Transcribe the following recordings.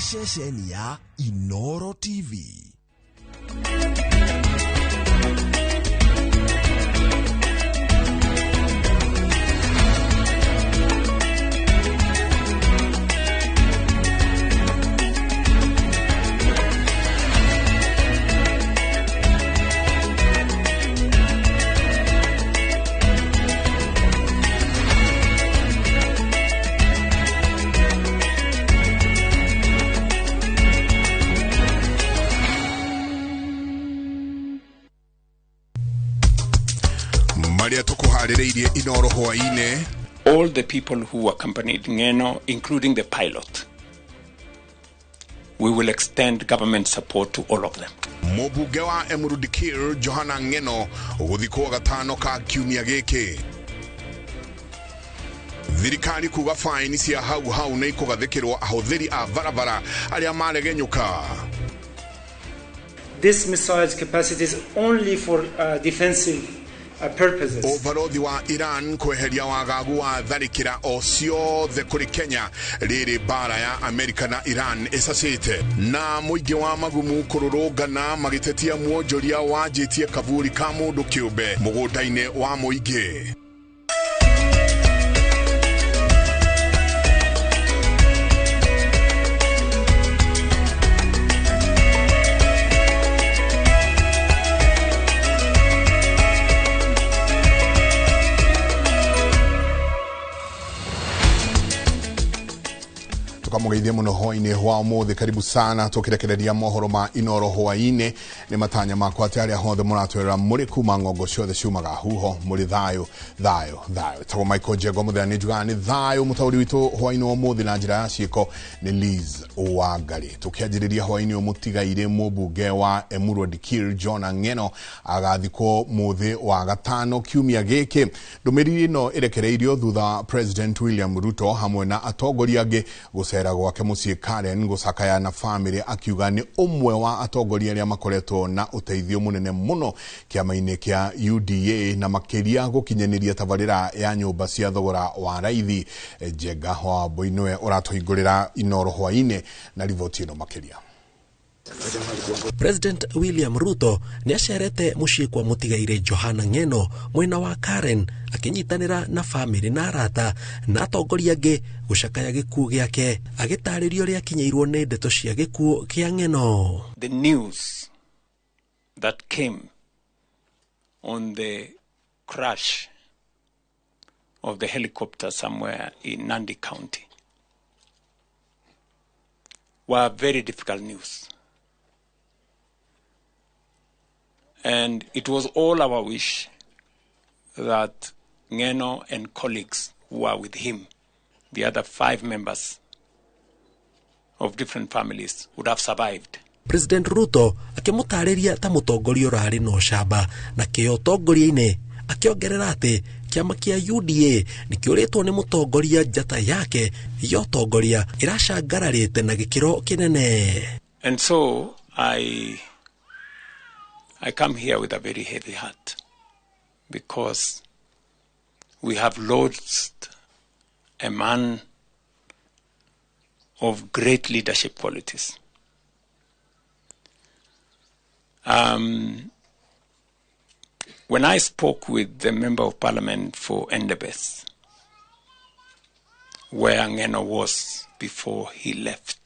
Ceceni ya Inoro TV. Maria tukuharĩrĩirie Inoro hwaĩ-inĩ. All the people who accompanied Ngeno, including the pilot, we will extend government support to all of them. Mũmbunge wa Emuru Dikirr Johana Ngeno gũthikwo gatano ka kiumia gĩkĩ. Thirikari kuga faini cia hau hau nĩ ikũgathĩkĩrwo ahũthĩri a barabara arĩa maregenyũka. This missile's capacity is only for defensive purposes. Ũbarothi wa Iran kweheria wagagu wa tharĩkĩra o ciothe kũrĩ Kenya rĩrĩ mbara ya Amerika na Iran ĩcacĩte. Na mũingĩ wa magumu kũrũrũngana magĩtetia mwonjoria wanjĩtie kaburi ka mũndũ kĩũmbe mũgũnda-inĩ wa mũingĩ. Tukamũgeithia mũno hwaĩ-inĩ wa ũmũthĩ. Karibu sana tũkĩrekereria mohoro ma Inoro hwaĩ-inĩ. Nĩ matanya makwa atĩ arĩa hothe mũratwerera mũrĩ kuma ng'ongo ciothe ciumaga huho mũrĩ thayũ thayũ thayũ. Tagwo Michael Njengo mũthenya nĩ njugaga nĩ thayũ. Mũtaũri witũ hwaĩ-inĩ wa ũmũthĩ na njĩra ya ciĩko nĩ Liz Wangari. Tũkĩanjĩrĩria hwaĩ-inĩ ũyũ mũtigairĩ mũmbunge wa Emuru Dikirr John Ngeno agathikwo mũthĩ wa gatano kiumia gĩkĩ. Ndũmĩrĩri ĩno ĩrekereirio thutha President William Ruto hamwe na atongoria angĩ gũcera gwake mũciĩ Karen gũcakaya na famĩlĩ, akiuga nĩ ũmwe wa atongoria arĩa makoretwo na ũteithio mũnene mũno kĩama-inĩ kĩa UDA na makĩria gũkinyanĩria tabarĩra ya nyũmba cia thogora wa raithi. Njenga wa Mbui nĩwe ũratũhingũrĩra Inoro hwaĩ-inĩ na riboti ĩno makĩria. President William Ruto nĩ acerete mũciĩ kwa mũtigairĩ Johana Ngeno mwena wa Karen akĩnyitanĩra na famĩlĩ na arata na atongoria angĩ gũcakaya gĩkuũ gĩake, agĩtarĩrio ũrĩa akinyĩirwo nĩ ndeto cia gĩkuũ kĩa Ngeno. The news that came on the crash of the helicopter somewhere in Nandi County were very difficult news. And it was all our wish that Ngeno and colleagues who were with him, the other 5 members of different families, would have survived. President Ruto akĩmũtarĩria ta mũtongoria ũrarĩ na ũcamba na kĩo ũtongoria-inĩ, akĩongerera atĩ kĩama kĩa UDA nĩkĩũrĩtwo nĩ mũtongoria njata yake ya ũtongoria ĩracangararĩte na gĩkĩro kĩnene. And so I come here with a very heavy heart because we have lost a man of great leadership qualities. When I spoke with the Member of Parliament for Endebess, where Ngeno was before he left,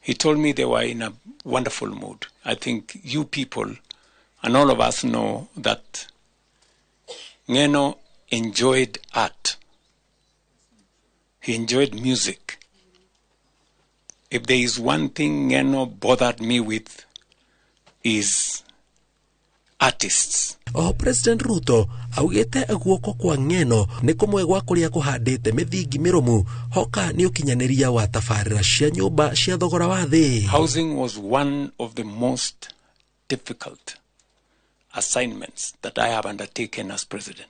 he told me they were in a wonderful mood. I think you people and all of us know that Ngeno enjoyed art. He enjoyed music. If there is one thing Ngeno bothered me with, is artists. O President Ruto augĩte guoko kwa Ngeno nĩ kũmwe gwa kũrĩa kũhandĩte mĩthingi mĩrũmu hoka nĩ ũkinyanĩria wa tabarĩra cia nyũmba cia thogora wa thĩ. Housing was one of the most difficult assignments that I have undertaken as president.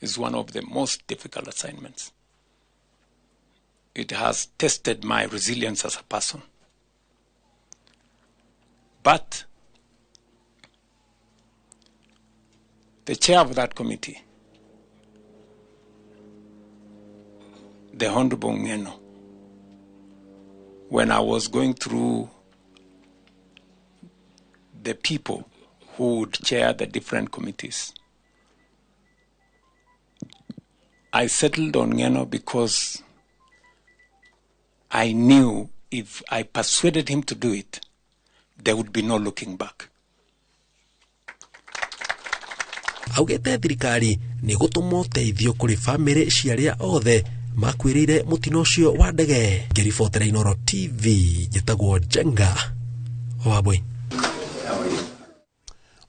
It's one of the most difficult assignments. It has tested my resilience as a person. But the chair of that committee, the Honorable Ngeno when I was going through the people who would chair the different committees. I settled on Ngeno because I knew if I persuaded him to do it, there would be no looking back. Augĩte thirikari nĩ gũtũma ũteithio kũrĩ bamĩrĩ cia arĩa othe makuĩrĩire mũtino ũcio wa ndege. Ngĩribotera Inooro TV, njĩtagwo Njenga Wambui.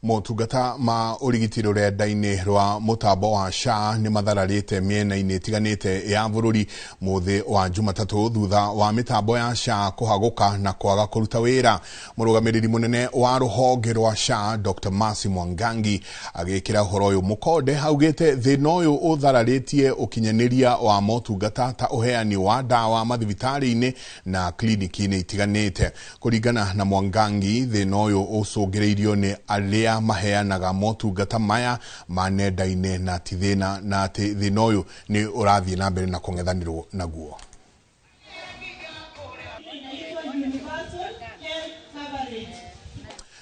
Motungata ma ũrigiti rũrenda-inĩ rwa mũtambo wa SHA nĩ mathararĩte mĩena-inĩ ĩtiganĩte ya bũrũri mũthĩ wa Jumatatũ thutha wa mĩtambo ya SHA kũhagũka na kwaga kũruta wĩra. Mũrũgamĩrĩri mũnene wa rũhonge rwa SHA Dr. Mercy Mwangangi agĩkĩra ũhoro ũyũ mũkonde augĩte thĩna ũyũ ũthararĩtie ũkinyanĩria wa motungata ta ũheani wa ndawa mathibitarĩ-inĩ na kliniki-inĩ itiganĩte. Kũringana na Mwangangi, thĩna ũyũ ũcũngĩrĩirio nĩ arĩa maheanaga motungata maya ma nenda-inĩ na ti thĩna na atĩ thĩna ũyũ nĩ ũrathiĩ na mbere na kũng'ethanĩrwo naguo.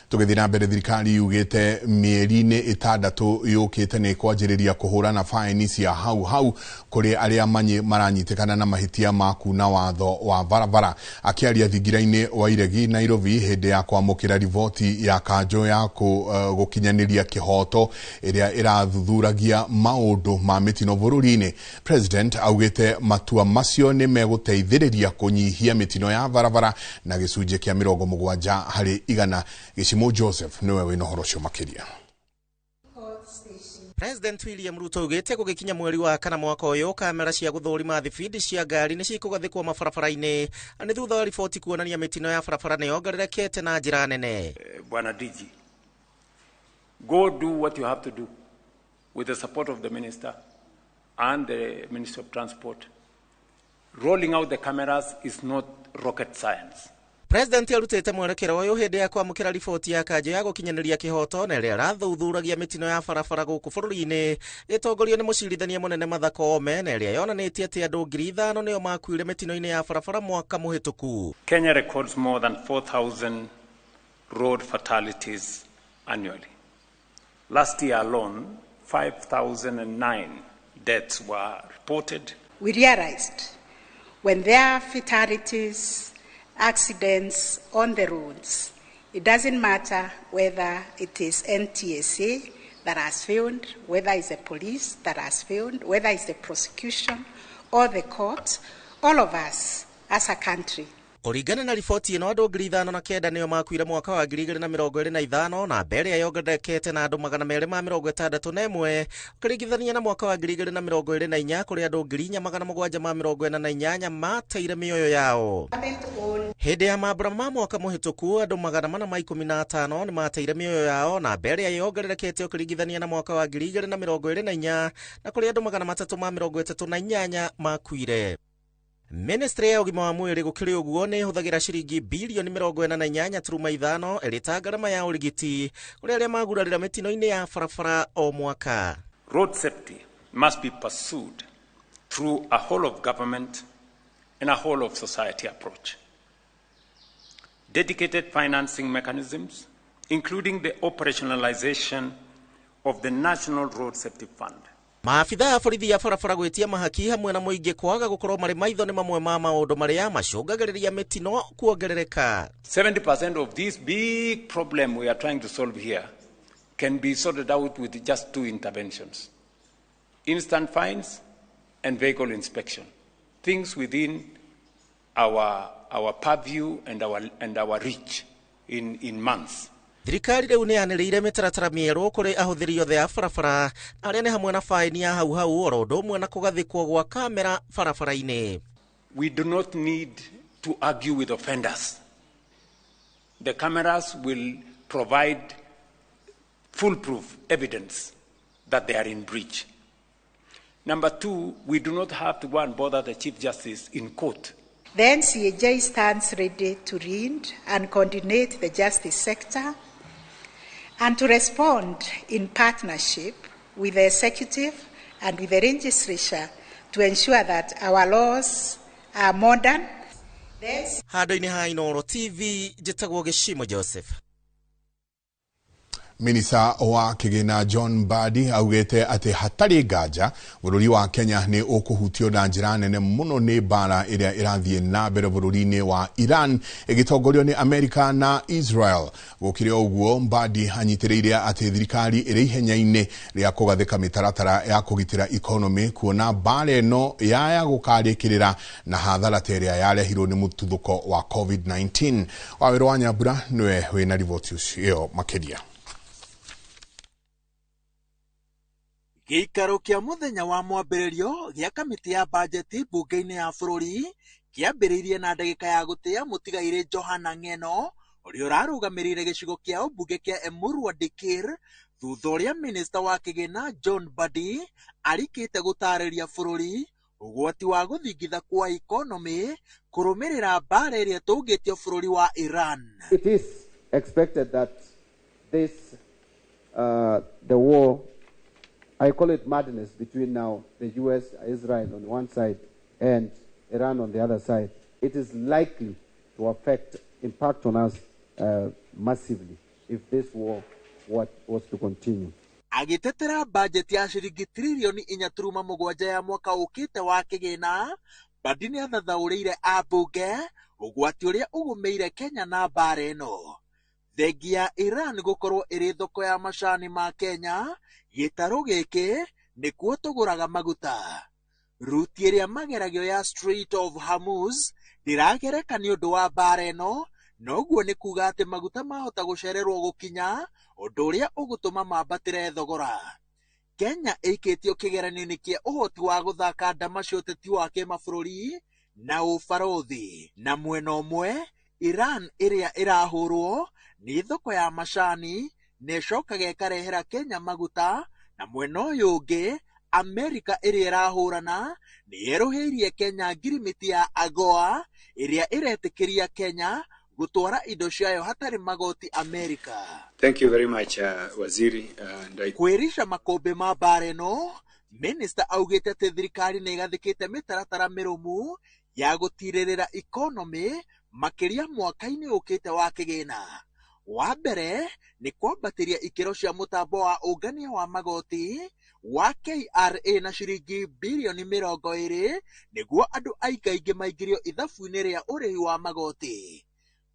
Tũgĩthiĩ na mbere, thirikari yugĩte mĩeri-inĩ 6 yũkĩte nĩ kwanjĩrĩria kũhũrana faini cia hau hau kũrĩ arĩa maranyitĩkana na mahĩtia ma kuna watho wa barabara. Akĩaria thingira-inĩ wa Iregi Nairobi hĩndĩ ya kwamũkĩra riboti ya kanjũ ya gũkinyanĩria kĩhoto ĩrĩa ĩrathuthuragia maũndũ ma mĩtino bũrũri-inĩ, President augĩte matua macio nĩ megũteithĩrĩria kũnyihia mĩtino ya barabara na gĩcunjĩ kĩa 70 harĩ igana. Gĩcimo Joseph niwe wĩna ũhoro ũcio makĩria. President William Ruto augĩte gũgĩkinya mweri wa kana mwaka ũyũ kamera cia gũthũrima thibindi cia ngari nĩ cikũgathĩkwo mabarabara-inĩ nĩ thutha wa riboti kuonania mĩtino ya barabara nĩ yongererekete na njĩra nene. Bwana DG, go do what you have to do with the support of the minister and the Minister of Transport. Rolling out the cameras is not rocket science. President arutĩte mwerekero ũyũ hĩndĩ ya kwamũkĩra riboti ya kanjũ ya gũkinyanĩria kĩhoto na ĩrĩa ĩrathuthuragia mĩtino ya barabara gũkũ bũrũri-inĩ ĩtongorio nĩ mũcirithania mũnene Martha Koome na ĩrĩa yonanĩtie atĩ andũ 5,000 nĩo makuire mĩtino-inĩ ya barabara mwaka mũhĩtũku. Kenya records more than 4,000 road fatalities annually. Last year alone, 5,009 deaths were reported. We realized when there are fatalities, accidents on the roads, it doesn't matter whether it is NTSA that has failed, whether it's the police that has failed, whether it's the prosecution or the court, all of us as a country. Kũringana na riboti ĩno andũ 5,009 nĩo makuire mwaka wa 2025 na mbere yongererekete na andũ 261 ũkĩringithania na mwaka wa 2024 kũrĩ andũ 4,748 mateire mĩoyo yao. Hĩndĩ ya mambura ma mwaka mũhĩtũku andũ 415 nĩ mateire mĩoyo yao na mbere yongererekete ũkĩringithania na mwaka wa 2024 na kũrĩ andũ 338 makuire. Ministry ya ũgima wa mwĩrĩ gũkĩrĩ ũguo nĩ ĩhũthagĩra ciringi bilioni 48.5 ĩrĩ ta ngarama ya ũrigiti kũrĩ arĩa magurarĩra mĩtino-inĩ ya barabara o mwaka. Road safety must be pursued through a whole of government and a whole of society approach. Dedicated financing mechanisms, including the operationalization of the National Road Safety Fund. Maabitha a borithi ya barabara gwĩtia mahaki hamwe na mũingĩ kwaga gũkorwo marĩ maitho nĩ mamwe ma maũndũ marĩa macũngagĩrĩria mĩtino kuongerereka. 70% of this big problem we are trying to solve here can be sorted out with just two interventions: instant fines and vehicle inspection. Things within our purview and our reach in months. Thirikari rĩu nĩ yanĩrĩire mĩtaratara mĩerũ kũrĩ ahũthĩri othe a barabara arĩa nĩ hamwe na faini ya hau hau oro ũndũ ũmwe na kũgathĩkwo gwa kamera barabara-inĩ. We do not need to argue with offenders. The cameras will provide foolproof evidence that they are in breach. Number two, we do not have to go and bother the Chief Justice in court. The NCAJ stands ready to lead and coordinate the justice sector and to respond in partnership with the executive and with the legislature to ensure that our laws are modern. Handũ-inĩ ha Inooro TV njĩtagwo Gĩcimo Joseph. Minista wa kĩgĩna John Mbadi augĩte atĩ hatarĩ nganja bũrũri wa Kenya nĩ ũkũhutio na njĩra nene mũno nĩ mbara ĩrĩa ĩrathiĩ na mbere bũrũri-inĩ wa Iran ĩgĩtongorio nĩ Amerika na Israel. Gũkĩrĩ ũguo, Mbadi anyitĩrĩire atĩ thirikari ĩrĩ ihenya-inĩ rĩa kũgathĩka mĩtaratara ya kũgitĩra economy kuona mbara ĩno yaya gũkarĩkĩrĩra na hathara ta ĩrĩa yarehirwo nĩ mũtuthũko wa COVID-19. Wawĩra wa Nyambura nĩwe wĩna riboti ĩyo makĩria. Gĩikaro kĩa mũthenya wa mwambĩrĩrio gĩa kamĩtĩ ya bajeti mbunge-inĩ ya bũrũri kĩambĩrĩirie na ndagĩka ya gũtĩa mũtigairĩ Johana Ng'eno ũrĩa ũrarũgamĩrĩire gĩcigo kĩa ũmbunge kĩa Emurua Dikirr thutha ũrĩa minista wa kĩgĩna John Mbadi arikĩte gũtarĩria bũrũri ũgwati wa gũthingitha kwa ikonomĩ kũrũmĩrĩra mbara ĩrĩa ĩtũngĩtio bũrũri wa Iran. It is expected that this the war, I call it madness, between now the US, Israel on one side and Iran on the other side, it is likely to affect, impact on us massively if this war was to continue. Agĩtetera bajeti ya ciringi tririoni 4.7 ya mwaka ũkĩte wa kĩgĩna, Mbadi nĩathathaũrĩire ambunge ũgwati ũrĩa ũgũmĩire Kenya na mbara ĩno. Thengia ya Iran gũkorwo ĩrĩ thoko ya macani ma Kenya, gĩtarũ gĩkĩ nĩkuo tũgũraga maguta. Ruti ĩrĩa mageragio ya Strait of Hormuz ndĩragereka nĩ ũndũ wa mbara ĩno, noguo nĩ kuga atĩ maguta mahota gũcererwo gũkinya, ũndũ ũrĩa ũgũtũma mambatĩre thogora. Kenya ĩikĩtio kĩgeranio-inĩ kĩa ũhoti wa gũthaka ndama cia ũteti wa kĩmabũrũri na ũbarũthi. Na mwena ũmwe, Iran ĩrĩa ĩrahũrwo nĩ thoko ya macani na ĩcokaga ĩkarehera Kenya maguta, na mwena ũyũ ũngĩ Amerika ĩrĩa ĩrahũrana nĩ yerũhĩirie Kenya ngirimiti ya AGOA ĩrĩa ĩretĩkĩria Kenya gũtwara indo ciayo hatarĩ magoti Amerika. Thank you very much, Waziri. And I... Kwĩrica makũmbĩ ma mbara ĩno, Minista augĩte atĩ thirikari nĩ ĩgathĩkĩte mĩtaratara mĩrũmu ya gũtirĩrĩra ikonomĩ makĩria mwaka-inĩ ũkĩte wa kĩgĩna. Wa mbere nĩ kwambatĩria ikĩro cia mũtambo wa ũngania wa magoti wa KRA na ciringi birioni 20 nĩguo andũ aingaingĩ maingĩrio ithabu-inĩ rĩa ũrĩhi wa magoti.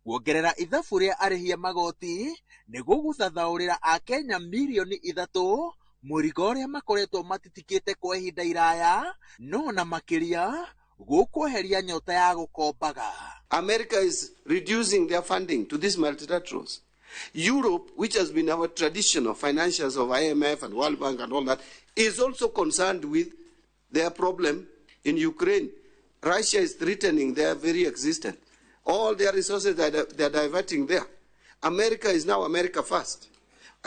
Kuongerera ithabu rĩa arĩhi a magoti nĩguo gũthathaũrĩra Akenya mirioni 3 mũrigo ũrĩa makoretwo matitikĩte kwa ihinda iraya, no na makĩria gũkweheria nyota ya gũkombaga. America is reducing their funding to these multilaterals. Europe, which has been our tradition of financiers of IMF and World Bank and all that, is also concerned with their problem in Ukraine. Russia is threatening their very existence. All their resources that they are diverting there. America is now America first.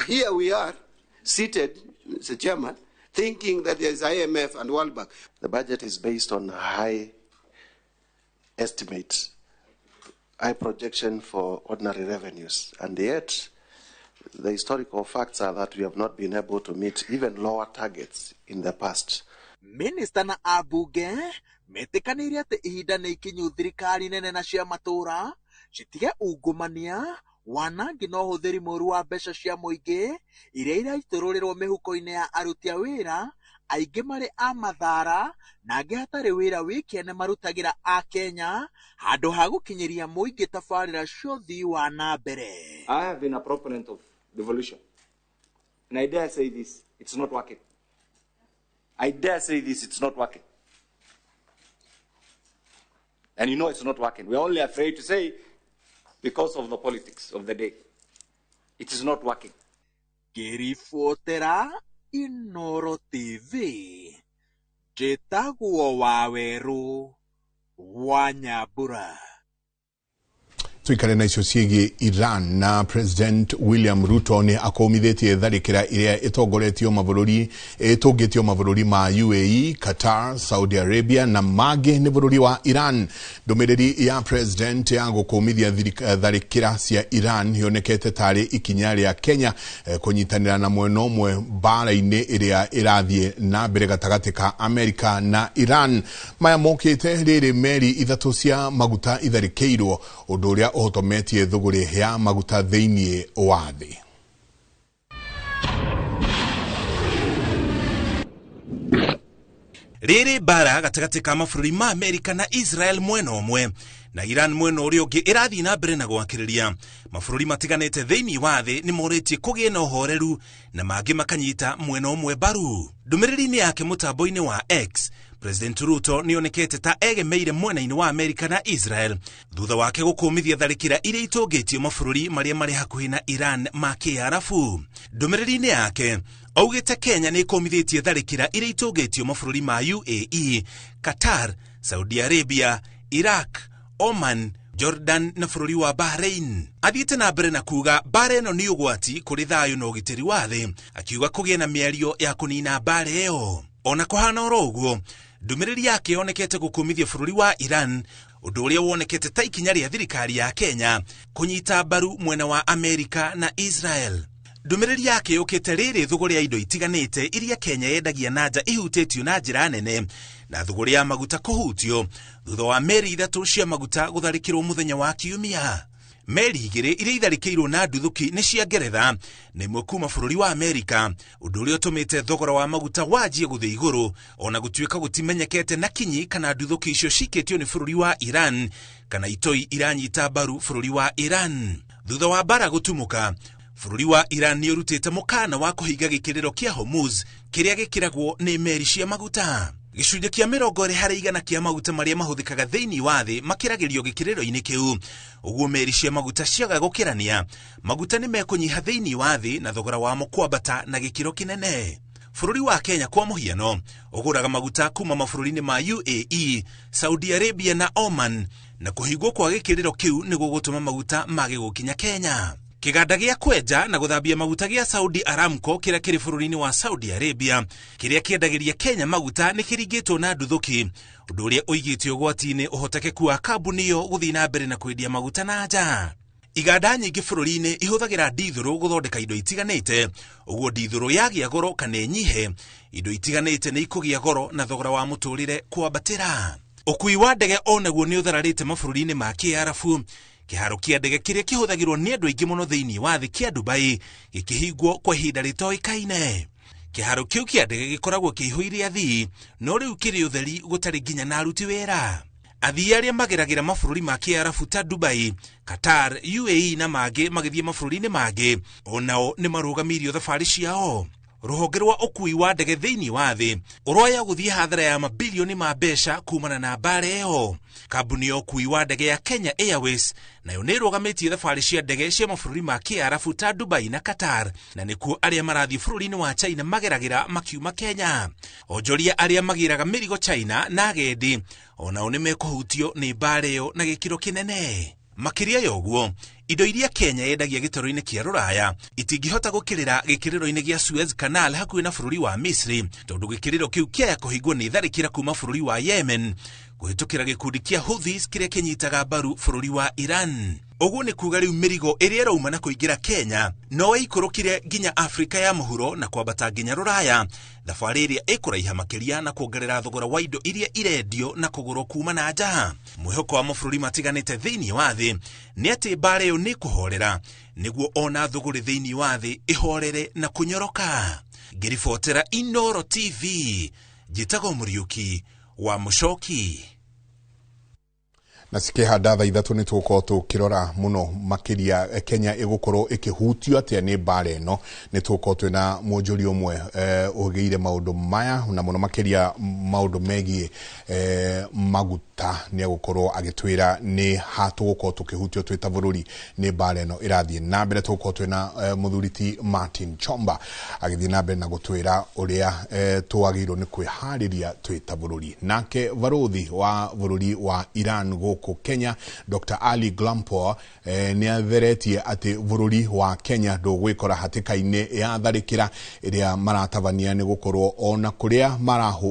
Here we are, seated, Mr. Chairman, thinking that there is IMF and World Bank. The budget is based on high estimates, high projection for ordinary revenues, and yet the historical facts are that we have not been able to meet even lower targets in the past. Minister na ambunge metĩkanĩire atĩ ihinda nĩ ikinyu thirikari nene na cia matũũra citige ungumania, wanangi na ũhũthĩri mũũru wa mbeca cia mũingĩ iria iraitũrũrĩrwo mĩhuko-inĩ ya aruti a wĩra aingĩ marĩ a mathara na angĩ hatarĩ wĩra wĩ kĩene marutagĩra a Kenya handũ ha gũkinyĩria mũingĩ tabarĩra cia ũthii wa na mbere. I have been a proponent of devolution, and I dare say this, it's not working. I dare say this, it's not working. And you know it's not working. We're only afraid to say because of the politics of the day. It is not working. Ngĩribotera Inooro TV, njĩtagwo Wawerũ wa Nyambura. Tuikare na icio ciĩgiĩ Iran na President William Ruto nĩ akũmithĩtie tharĩkĩra ĩrĩa ĩtongoretio mabũrũri ĩtũngĩtio mabũrũri ma UAE, Qatar, Saudi Arabia na mangĩ nĩ bũrũri wa Iran. Ndũmĩrĩri ya President ya gũkũmithia tharĩkĩra cia Iran yonekete tarĩ ikinya rĩa Kenya kũnyitanĩra na mwena ũmwe mbara-inĩ ĩrĩa ĩrathiĩ na mbere gatagatĩ ka Amerika na Iran. Maya mokĩte rĩrĩ meri ithatũ cia maguta itharĩkĩirwo, ũndũ ũrĩa ũhotometie thũgũrĩ ya maguta thĩinĩ wa thĩ. Rĩrĩ mbara gatagatĩ ka mabũrũri ma Amerika na Israel mwena ũmwe na Iran mwena ũrĩa ũngĩ ĩrathiĩ na mbere na gwakĩrĩria. Mabũrũri matiganĩte thĩinĩ wa thĩ nĩ morĩtie kũgĩe na ũhoreru na mangĩ makanyita mwena ũmwe mbaru. Ndũmĩrĩri-inĩ yake mũtambo-inĩ wa X, President Ruto nĩonekete ta egemeire mwena-inĩ wa Amerika na Israel thutha wake gũkũmithia tharĩkĩra iria itũngĩtio mabũrũri marĩa marĩ hakuhĩ na Iran ma Kĩarabu. Ndũmĩrĩri-inĩ yake augĩte Kenya nĩ ĩkũmithĩtie tharĩkĩra iria itũngĩtio mabũrũri ma UAE, Qatar, Saudi Arabia, Iraq, Oman, Jordan na bũrũri wa Bahrain. Athiĩte na mbere na kuga mbara ĩno nĩ ũgwati kũrĩ thayũ na ũgitĩri wa thĩ, akiuga kũgĩe na mĩario ya kũnina mbara ĩyo. Ona kũhana oro ũguo, ndũmĩrĩri yake yonekete gũkũmithia bũrũri wa Iran, ũndũ ũrĩa wonekete ta ikinya rĩa thirikari ya Kenya kũnyita mbaru mwena wa Amerika na Israel. Ndũmĩrĩri yake yũkĩte rĩrĩ thũgũrĩ ya indo itiganĩte iria Kenya yendagia na nja ihutĩtio na njĩra nene na thũgũrĩ ya maguta kũhutio thutha wa meri ithatũ cia maguta gũtharĩkĩrwo mũthenya wa Kiumia. Meri igĩrĩ iria itharĩkĩirwo na nduthũki nĩ cia Ngeretha na ĩmwe kuma bũrũri wa Amerika, ũndũ ũrĩa ũtũmĩte thogora wa maguta wanjie gũthiĩ igũrũ ona gũtuĩka gũtimenyekete na kinyi kana nduthũki icio cikĩtio nĩ bũrũri wa Iran kana itoi iranyita mbaru bũrũri wa Iran. Thutha wa mbara gũtumũka, bũrũri wa Iran nĩ ũrutĩte mũkana wa kũhinga gĩkĩrĩro kĩa Hormuz kĩrĩa gĩkĩragwo nĩ meri cia maguta. Gĩcunjĩ kĩa 20% kĩa maguta marĩa mahũthĩkaga thĩinĩ wa thĩ makĩragĩrio gĩkĩrĩro-inĩ kĩu. Ũguo meri cia maguta ciaga gũkĩrania, maguta nĩ mekũnyiha thĩinĩ wa thĩ na thogora wamo kwambata na gĩkĩro kĩnene. Bũrũri wa Kenya kwa mũhiano ũgũraga maguta kuma mabũrũri-inĩ ma UAE, Saudi Arabia na Oman, na kũhingwo kwa gĩkĩrĩro kĩu nĩ gũgũtũma maguta mage gũkinya Kenya. Kĩganda gĩa kwenja na gũthambia maguta gĩa Saudi Aramco kĩrĩa kĩrĩ bũrũri-inĩ wa Saudi Arabia kĩrĩa kĩendagĩria Kenya maguta nĩ kĩringĩtwo na nduthũki, ũndũ ũrĩa ũigĩte ũgwati-inĩ ũhotekeku wa kambuni ĩyo gũthiĩ na mbere na kwendia maguta na nja. Iganda nyingĩ bũrũri-inĩ ihũthagĩra ndithũrũ gũthondeka indo itiganĩte, ũguo ndithũrũ yagĩa goro kana ĩnyihe, indo itiganĩte nĩ ikũgĩa goro na thogora wa mũtũrĩre kwambatĩra. Ũkui wa ndege onaguo nĩ ũthararĩte mabũrũri-inĩ ma Kĩarabu. Kĩharo kĩa ndege kĩrĩa kĩhũthagĩrwo nĩ andũ aingĩ mũno thĩinĩ wa thĩ kĩa Dubai gĩkĩhingwo kwa ihinda rĩtoĩkaine. Kĩharo kĩu kĩa ndege gĩkoragwo kĩihũire athii, no rĩu kĩrĩ ũtheri gũtarĩ nginya na aruti wĩra. Athii arĩa mageragĩra mabũrũri ma Kĩarabu ta Dubai, Qatar, UAE na mangĩ magĩthiĩ mabũrũri-inĩ mangĩ onao nĩ marũgamirio thabarĩ ciao. Rũhonge rwa ũkui wa ndege thĩinĩ wa thĩ ũroya gũthiĩ hathara ya mabilioni ma mbeca kumana na mbara ĩyo. Kambuni ya ũkui wa ndege ya Kenya Airways nayo nĩ ĩrũgamĩtie thabarĩ cia ndege cia mabũrũri ma Kĩarabu ta Dubai na Qatar, na nĩkuo arĩa marathiĩ bũrũri-inĩ wa China mageragĩra makiuma Kenya. Onjoria arĩa magĩraga mĩrigo China na agendi onao nĩ mekũhutio nĩ mbara ĩyo na gĩkĩro kĩnene. Makĩria ya ũguo, indo iria Kenya yendagia gĩtarũ-inĩ kĩa Rũraya itingĩhota gũkĩrĩra gĩkĩrĩro-inĩ gĩa Suez Canal hakuhĩ na bũrũri wa Misri, tondũ gĩkĩrĩro kĩu kĩaya kũhingwo nĩ tharĩkĩra kuma bũrũri wa Yemen kũhĩtũkĩra gĩkundi kĩa Houthis kĩrĩa kĩnyitaga mbaru bũrũri wa Iran. Ũguo nĩ kuga rĩu mĩrigo ĩrĩa ĩrauma na kũingĩra Kenya no ĩikũrũkire nginya Afrika ya mũhuro na kwambata nginya Rũraya, thabarĩ ĩrĩa ĩkũraiha makĩria na kuongerera thogora wa indo iria irendio na kũgũrwo kuma na nja. Mwĩhoko wa mabũrũri matiganĩte thĩinĩ wa thĩ nĩ atĩ mbara ĩyo nĩ kũhorera nĩguo ona thũgũrĩ thĩinĩ wa thĩ ĩhorere na kũnyoroka. Ngĩribotera Inooro TV, njĩtagwo Mũriũki wa Mũcoki. Na cikĩhanda thaa ithatũ nĩ tũgũkorwo tũkĩrora mũno makĩria Kenya ĩgũkorwo ĩkĩhutio atĩa nĩ mbara ĩno. Nĩ tũgũkorwo twĩna mwonjoria ũmwe ũgĩire maũndũ maya na mũno makĩria maũndũ megiĩ maguta. bata nĩ egũkorwo agĩtwĩra nĩ ha tũgũkorwo tũkĩhutio twĩ ta bũrũri nĩ mbara ĩno ĩrathiĩ na mbere. Tũgũkorwo twĩna mũthuri ti Martin Chomba agĩthiĩ na mbere na gũtwĩra ũrĩa twagĩrĩirwo nĩ kwĩharĩria twĩ ta bũrũri. Nake barothi wa bũrũri wa Iran gũkũ Kenya Dr. Ali Glampour nĩ atheretie atĩ bũrũri wa Kenya ndũgwĩkora hatĩka-inĩ ya tharĩkĩra ĩrĩa maratabania nĩ gũkorwo ona kũrĩa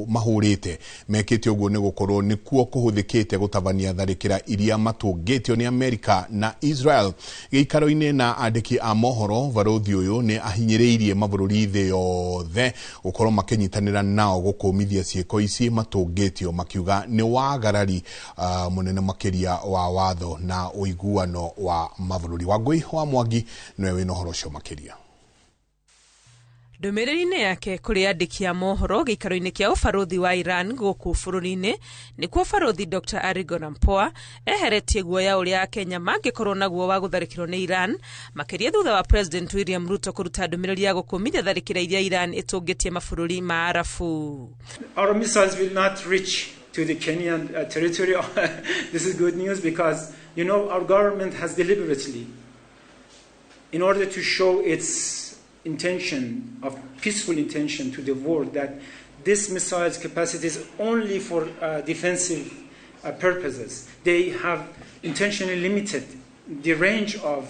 mahũrĩte mekĩte ũguo nĩ gũkorwo nĩkuo kũhũthĩkĩte gũtabania tharĩkĩra iria matũngĩtio nĩ Amerika na Israel. Gĩikaro-inĩ na andĩki a mohoro, barothi ũyũ nĩ ahinyĩrĩirie mabũrũri thĩ yothe gũkorwo makĩnyitanĩra nao gũkũmithia ciĩko ici matũngĩtio, makiuga nĩ wagarari mũnene makĩria wa watho na ũiguano wa mabũrũri. Wangũi wa Mwangi nĩwe wĩna ũhoro ũcio makĩria. Ndũmĩrĩri-inĩ yake kũrĩ andĩki a mohoro gĩikaro-inĩ kĩa ũbarũthi wa Iran gũkũ bũrũri-inĩ, nĩkuo barũthi Dr. Ali Gholampour eheretie guoya ũrĩa Akenya mangĩkorwo naguo wa gũtharĩkĩrwo nĩ Iran, makĩria thutha wa President William Ruto kũruta ndũmĩrĩri ya gũkũmithia tharĩkĩra iria Iran ĩtũngĩtie mabũrũri ma Arabu. Our missiles will not reach to the Kenyan territory. This is good news because, you know, our government has deliberately, in order to show its intention of peaceful intention to the world, that this missile's capacity is only for defensive purposes. They have intentionally limited the range of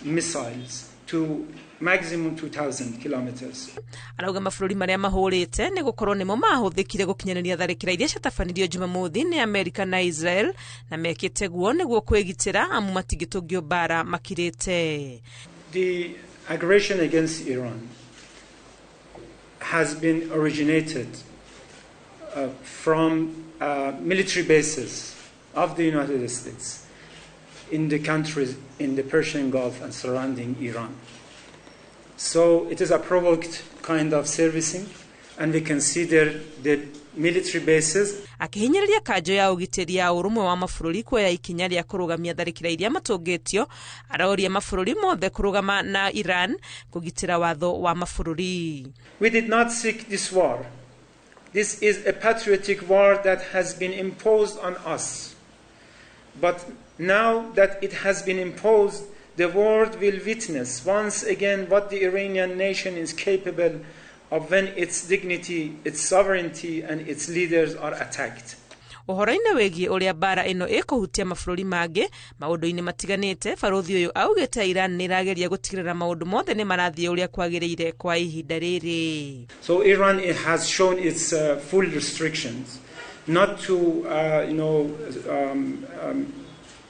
missiles to maximum 2,000 kilometers. Arauga mabũrũri marĩa mahũrĩte nĩ gũkorwo nĩmo mahũthĩkire gũkinyanĩria tharĩkĩra iria ciatabanirio Jumamothi nĩ Amerika na Israel, na mekĩte guo nĩguo kwĩgitĩra amu matingĩtũngio mbara makirĩte. The aggression against Iran has been originated from military bases of the United States in the countries in the Persian Gulf and surrounding Iran. So it is a provoked kind of servicing, and we consider the military bases. Akĩhinyĩrĩria kanjo ya ũgitĩri ya ũrũmwe wa mabũrũri kuoya ikinya rĩa kũrũgamia tharĩkĩra iria matũngĩtio, aroria mabũrũri mothe kũrũgama na Iran kũgitĩra watho wa mabũrũri. We did not seek this war. This is a patriotic war that has been imposed on us. But now that it has been imposed, the world will witness once again what the Iranian nation is capable of when its dignity, its sovereignty, and its leaders are attacked. Ũhoro-inĩ wĩgiĩ ũrĩa mbara ĩno ĩkũhutia mabũrũri mangĩ maũndũ-inĩ matiganĩte, barũthi ũyũ augĩte Iran nĩ ĩrageria gũtigĩrĩra maũndũ mothe nĩ marathiĩ ũrĩa kwagĩrĩire kwa ihinda rĩrĩ. So Iran has shown its full restrictions not to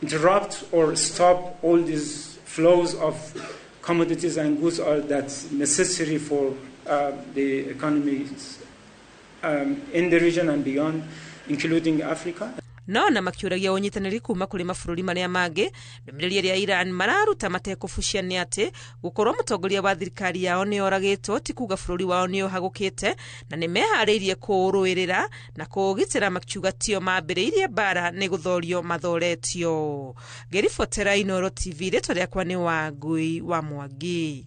interrupt or stop all these flows of commodities and goods are that's necessary for the economies in the region and beyond, including Africa. No na makiũragia ũnyitanĩri kuma kũrĩ mabũrũri marĩa mangĩ, ndũmĩrĩri ĩrĩa Iran mararuta matekũbucia nĩ atĩ gũkorwo mũtongoria wa thirikari yao nĩ oragĩtwo ti kuga bũrũri wao nĩ ũhagũkĩte, na nĩ meharĩirie kũũrũĩrĩra na kũũgitĩra, makiuga tio mambĩrĩirie mbara nĩ gũthorio mathoretio. Ngĩribotera Inooro TV, rĩtwa rĩakwa nĩ Wangui wa Mwangi.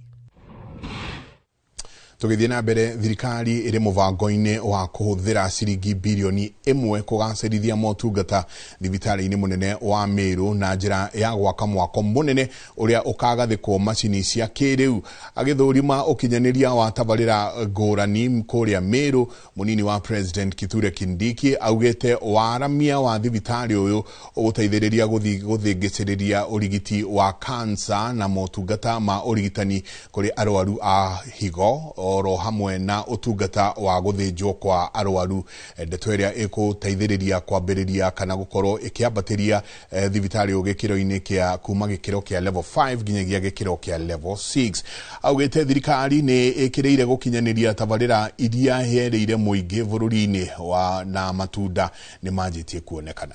Tũgĩthiĩ na mbere, thirikari ĩrĩ mũbango-inĩ wa kũhũthĩra ciringi birioni 1 kũgacĩrithia motungata thibitarĩ-inĩ mũnene wa Meru na njĩra ya gwaka mwako mũnene ũrĩa ũkagathĩkwo macini cia kĩrĩu. Agĩthũrima ũkinyanĩria wa tabarĩra ngũrani kũrĩa Meru, mũnini wa President Kithure Kindiki augĩte waramia wa thibitarĩ ũyũ ũgũteithĩrĩria gũthingĩcĩrĩria ũrigiti wa kansa na motungata ma ũrigitani kũrĩ arwaru a higo oro hamwe na ũtungata wa gũthĩnjwo kwa arwaru. Ndeto ĩrĩa ĩgũteithĩrĩria kwambĩrĩria kana gũkorwo ĩkĩambatĩria thibitarĩ ũyũ gĩkĩro-inĩ kĩa kuma gĩkĩro kĩa level 5 nginyagia gĩkĩro kĩa level 6. Augĩte thirikari nĩ ĩkĩrĩire gũkinyanĩria tabarĩra iria yerĩire mũingĩ bũrũri-inĩ wa na matunda nĩ manjĩtie kuonekana.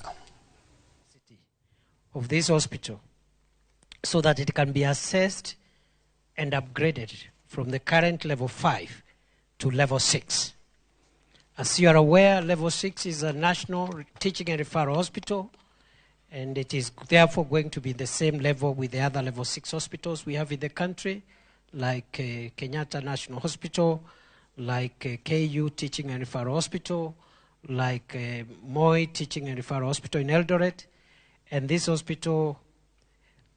Of this hospital so that it can be assessed and upgraded from the current level 5 to level 6. As you are aware, level 6 is a national teaching and referral hospital, and it is therefore going to be the same level with the other level 6 hospitals we have in the country, like Kenyatta National Hospital, like KU Teaching and Referral Hospital, like Moi Teaching and Referral Hospital in Eldoret, and this hospital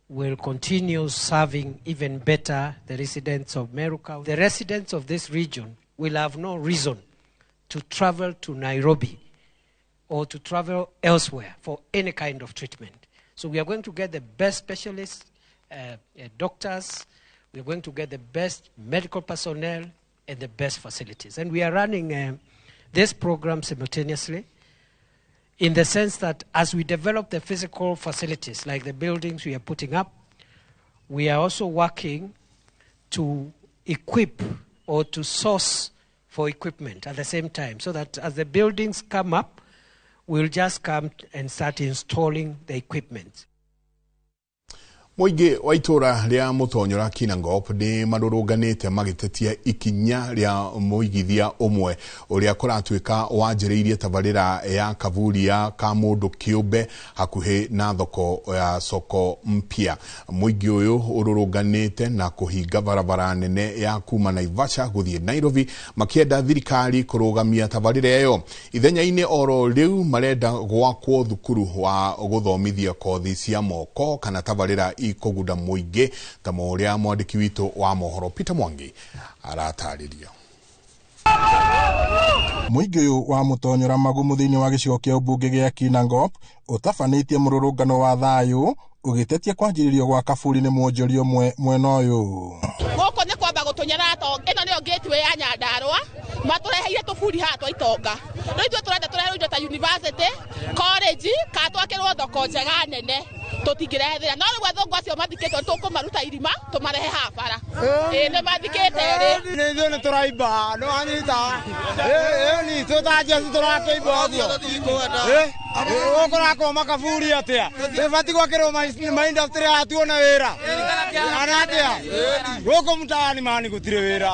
will continue serving even better the residents of Meru County. The residents of this region will have no reason to travel to Nairobi or to travel elsewhere for any kind of treatment. So we are going to get the best specialists, doctors, we are going to get the best medical personnel and the best facilities. And we are running this program simultaneously, in the sense that as we develop the physical facilities, like the buildings we are putting up, we are also working to equip or to source for equipment at the same time, so that as the buildings come up, we'll just come and start installing the equipment. Mũingĩ wa itũra rĩa Mũtonyora Kinangop nĩ marũrũnganĩte magĩtetia ikinya rĩa mũigithia ũmwe ũrĩa kũratuĩka wanjĩrĩirie tabarĩra ya kaburia ka mũndũ kĩũmbe hakuhĩ na thoko ya soko mpya. Mũingĩ ũyũ ũrũrũnganĩte na kũhinga barabara nene ya kuma Naivasha gũthiĩ Nairobi makĩenda thirikari kũrũgamia tabarĩra ĩyo. Ithenya-inĩ oro rĩu marenda gwakwo thukuru wa gũthomithia kothi cia moko kana tabarĩra ikũgunda mũingĩ ta ũrĩa mwandĩki witũ wa mohoro Peter Mwangi aratarĩria. Mũingĩ ũyũ wa Mũtonyora Magumu thĩinĩ wa gĩcigo kĩa ũmbunge gĩa Kinangop ũtabanĩtie mũrũrũngano wa thayũ ũgĩtetia kwanjĩrĩrio gwa kaburi nĩ mwonjoria ũmwe mwena ũyũ. Gũkũ nĩ kwamba gũtũnyara atonga, ĩno nĩyo gateway ya Nyandarua, matũreheire tũburi haha twa itonga. Rĩu ithuĩ tũrenda tũreherwo indo ta university, college, kana twakĩrwo thoko njega nene tũtingĩrehe thĩna. No rĩu athũngũ acio mathikĩtwo nĩtũkũmaruta irima tũmarehe haha bara. Ĩĩ nĩ mathikĩte rĩ. Ithuĩ nĩ tũraimba, nĩ wanyita. Ĩĩ twĩ ta njeci tũrakĩimba ũguo. Gũkũ makaburi atĩa? Tũbatiĩ gwakĩrwo maindustry haha tuone wĩra. Kana atĩa? Gũkũ mtaani mani gũtirĩ wĩra.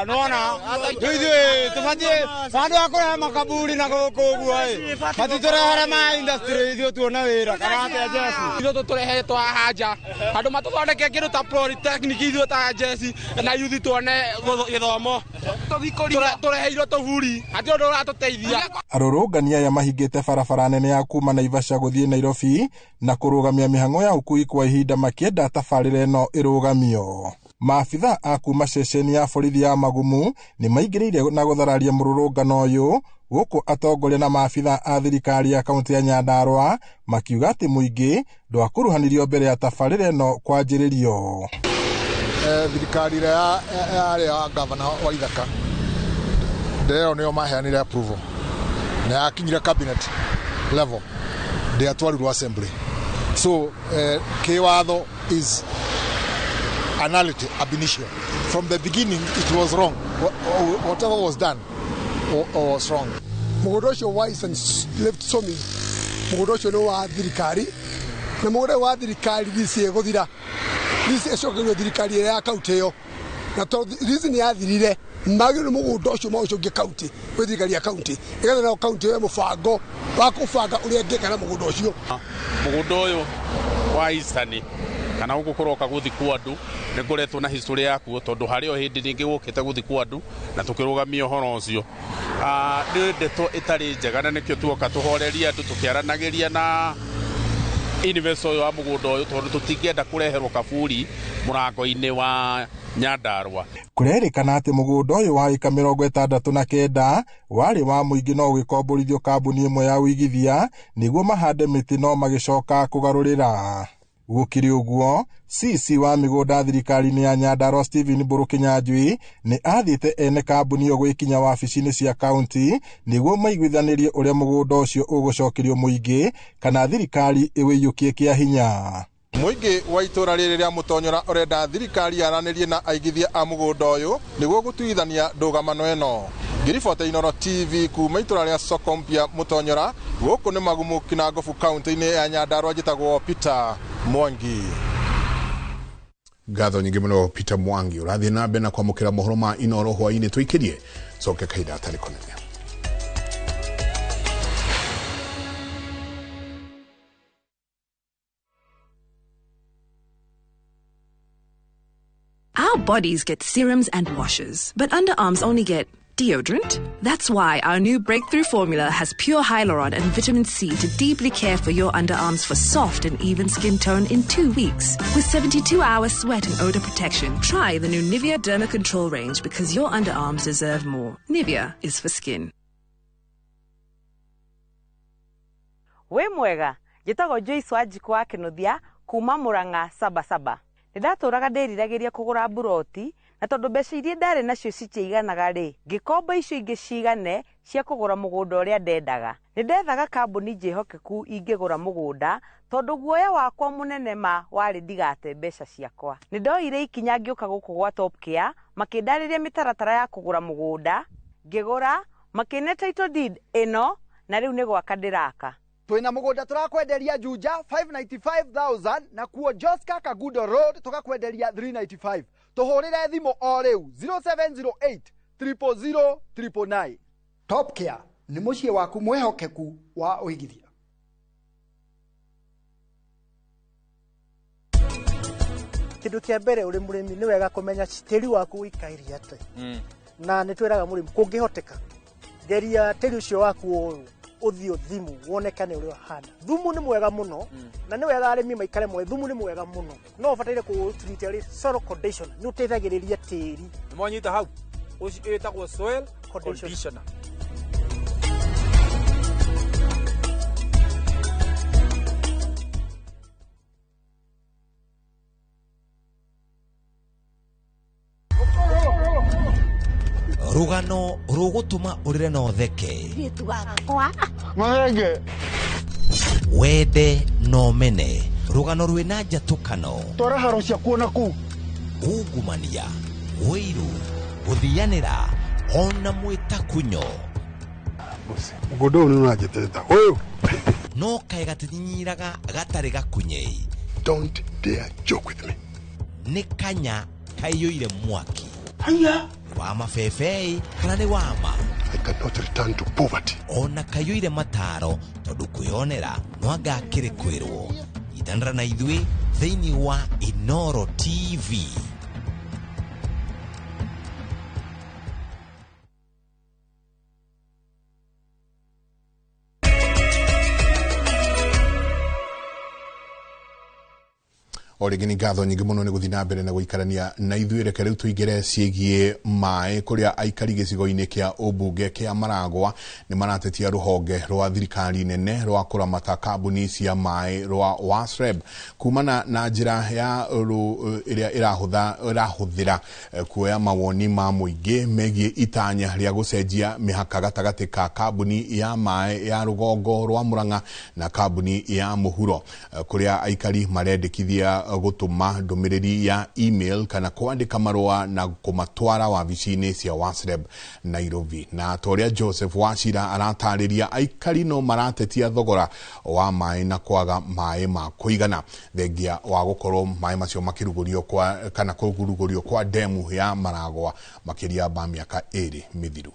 Nĩwona? Rĩu ithuĩ tũbatiĩ handũ ha kũrehe makaburi na gũkũ ũguo ĩ, matitũrehere ma industry ithuĩ tuone wĩra. Kana atĩa njeci? Ithuĩ tũtũrehetwo haha nja handũ matũthondeke kĩndũ ta polytechnic ithuĩ ta njeci na yuthi tuone gĩthomo tũreheirwo tũburi hatirĩ ũndũ ũratũteithia. Arũrũngani aya mahingĩte barabara nene ya kuma Naivasha gũthiĩ Nairobi na kũrũgamia mĩhang'o ya ũkui kwa ihinda makĩenda tabarĩra ĩno ĩrũgamio. Maabitha a kuma ceceni ya borithi ya Magumu nĩ maingĩrĩire na gũthararia mũrũrũngano ũyũ gũkũ atongoria na maabitha a thirikari ya kaunti ya Nyandarua makiuga atĩ mũingĩ ndwakuruhanirio mbere ya tabarĩra ĩno kwanjĩrĩrio. Thirikari ĩrĩa yarĩ ya gavana wa Ithaka ndĩrero nĩo maheanire approval na yakinyire cabinet level ndĩatwarirwo assembly, so kĩwatho is anality ab initio. From the beginning it was wrong. Whatever was done was wrong. Mũgũnda ũcio wa Eastern Left Sawmill, mũgũnda ũcio nĩ wa thirikari, na mũgũnda wa thirikari lease ĩgũthira, lease ĩcokerio thirikari ĩrĩa ya kaunti ĩyo, na tondũ lease nĩ yathirire magĩrĩirwo mũgũnda ũcio maũcokie kaunti gwĩ thirikari ya kaunti nĩgetha nayo kaunti yoe mũbango wa kũbanga ũrĩa ĩngĩka na mũgũnda ũcio. Mũgũnda ũyũ wa Eastern kana gũkũ kũroka gũthikwo andũ nĩ ngoretwo na history yakuo tondũ harĩ o hĩndĩ rĩngĩ gũkĩte gũthikwo andũ na tũkĩrũgamia ũhoro ũcio. Nĩ ndeto ĩtarĩ njega na nĩkĩo tuoka tũhorerie andũ tũkĩaranagĩria na investor ũyũ wa mũgũnda ũyũ tondũ tũtingĩenda kũreherwo kaburi mũrango-inĩ wa Nyandarua. Kũrerĩkana atĩ mũgũnda ũyũ wa ĩka 69 warĩ wa mũingĩ no ũgĩkomborithio kambuni ĩmwe ya ũigithia nĩguo mahande mĩtĩ no magĩcoka kũgarũrĩra. Gũkĩrĩ ũguo, CC wa mĩgũnda thirikari-inĩ ya Nyandarua Stephen Mbũrũ Kĩnyanjui nĩ athĩte ene kambuni ĩyo gwĩkinya wabici-inĩ cia kaunti nĩguo maiguithanĩrie ũrĩa mũgũnda ũcio ũgũcokerio mũingĩ kana thirikari ĩwĩiyũkie kĩa hinya. Mũingĩ wa itũra rĩrĩ rĩa Mũtonyora ũrenda thirikari yaranĩrie na aigithia a mũgũnda ũyũ nĩguo gũtuithania ndũgamano ĩno. Ngĩribota Inooro TV kuma itũra rĩa Soko Mpya Mũtonyora, gũkũ nĩ Magumu Kinangobu kaunti-inĩ ya Nyandarua, njĩtagwo Peter Mwangi. Ngatho nyingĩ mũno Peter Mwangi. Ũrathiĩ na mbere na kwamũkĩra mohoro ma Inooro hwaĩ-inĩ, tũikĩrie coke kahinda gatarĩ kũnene. Our bodies get serums and washes, but underarms only get Deodorant? That's why our new breakthrough formula has pure hyaluron and vitamin C to deeply care for your underarms for soft and even skin tone in 2 weeks. With 72-hour sweat and odor protection, try the new Nivea Derma Control range because your underarms deserve more. Nivea is for skin. Wĩ mwega, njĩtagwo Joyce Wanjikũ wa Kĩnuthia kuma Murang'a Sabasaba. Nĩ ndatũraga ndĩriragĩria kũgũra mburoti na tondũ mbeca iria ndarĩ nacio citiaiganaga rĩ, ngĩkomba icio ingĩ cigane cia kũgũra mũgũnda ũrĩa ndendaga. Nĩ ndethaga kambuni njĩhokeku ingĩgũra mũgũnda tondũ guoya wakwa mũnene ma warĩ ndigate mbeca ciakwa. Nĩ ndoire ikinya ngĩũka gũkũ gwa Top Care, makĩndarĩria mĩtaratara ya kũgũra mũgũnda, ngĩgũra, makĩne title deed ĩno na rĩu nĩ gwaka ndĩraka. Twina mugunda turakwenderia Juja 595,000 na kuo Joska Kagudo Road tukakwenderia 395. Tuhurire thimu o riu 0708 000 999. Top Care ni muciĩ waku mwihokeku wa uigithia. Kindu kia mbere uri murimi ni wega kumenya tĩri waku ũikaire atĩa. Na nĩ twĩraga mũrĩmi kũngĩhoteka geria tĩri ũcio waku ũyũ ũthiĩ ũthimu wonekane ũrĩa ũhana. Thumu nĩ mwega mũno na nĩ wega arĩmi maikare moe thumu nĩ mwega mũno no ũbataire kũũtreat arĩ soil conditioner nĩ ũteithagĩrĩria tĩri. Nĩ mwanyita hau ũcio ĩtagwo soil conditioner. Rugano rugutuma urire na utheke wende no mene rugano rwina njatukano twara haro ciakuo na kuu ungumania wiru guthianira ona mwitakunyo mũgũnda ũyũ nĩ ũranjĩtĩta ũyũ no kaĩ gatinyinyiraga gatarĩ gakunyei. Don't dare joke with me. Nĩ kanya kaiyũire mwaki. Haya wa mabebei kana nĩ wama. I cannot return to poverty. Ona kaiyũire mataro tondũ kwĩonera no anga akĩrĩ kwĩrwo. Itanĩra na ithuĩ thĩinĩ wa Inoro TV. O rĩngĩ nĩ ngatho nyingĩ mũno nĩ gũthiĩ na mbere na gũikarania na ithuĩ. Reke rĩu tũingĩre ciĩgiĩ maĩ kũrĩa aikari gĩcigo-inĩ kĩa ũmbunge kĩa Maragwa nĩ maratetia rũhonge rwa thirikari nene rwa kũramata kambuni cia maĩ rwa WASREB kumana na njĩra ya ĩrĩa ĩrahũthĩra kuoya mawoni ma mũingĩ megiĩ itanya rĩa gũcenjia mĩhaka gatagatĩ ka kambuni ya maĩ ya rũgongo rwa Murang'a na kambuni ya mũhuro kũrĩa aikari marendekithia gũtũma ndũmĩrĩri ya email kana kwandĩka marũa na kũmatwara wabici-inĩ cia WASREB Nairobi. Na ta ũrĩa Joseph Wachira aratarĩria, aikari no maratetia thogora wa maĩ na kwaga maĩ ma kũigana thengia wa gũkorwo maĩ macio makĩrugũrio kwa kana kũrugũrio kwa demu ya Maragwa makĩria ma mĩaka 2 mĩthiru.